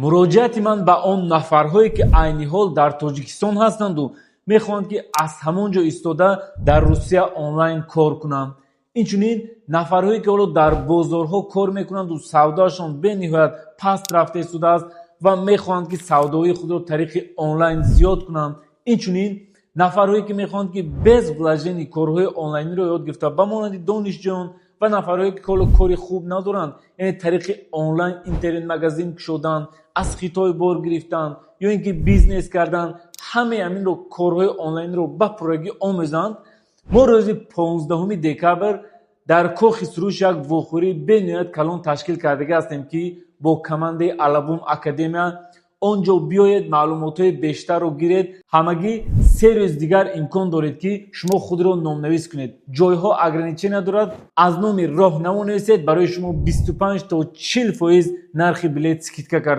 Муроҷиати ман ба он нафарҳое, ки айни ҳол дар Тоҷикистон ҳастанду мехоҳанд, ки аз ҳамон ҷо истода дар Русия онлайн кор кунанд, инчунин нафарҳое, ки ҳоло дар бозорҳо кор мекунанду савдоашон бениҳоят паст рафта истодааст ва мехоҳанд, ки савдои худро тариқи онлайн зиёд кунанд, инчунин нафарҳое, ки мехоҳанд, ки без вложений корҳои онлайниро ёд гирифта, ба монанди донишҷӯён ва нафарҳое, ки ҳоло кори хуб надоранд, яъне тариқи онлайн интернет-магазин кушодан, аз Хитой бор гирифтан ё ин ки бизнес кардан, ҳамаи ҳаминро, корҳои онлайнро ба пуррагӣ омӯзанд. Мо рӯзи 15 декабр дар Кохи Суруш як вохӯрии бениҳоят калон ташкил кардагӣ ҳастем, ки бо командаи Алабум Академия. Он ҷо биёед, маълумотҳои бештарро гиред. Ҳамагӣ 3 рӯз дигар имкон доред, ки шумо худро номнавис кунед. Ҷойҳо ограничения дорад. Аз номи Роҳнамо нависед, барои шумо 25 то 40% нархи билет скидка карда.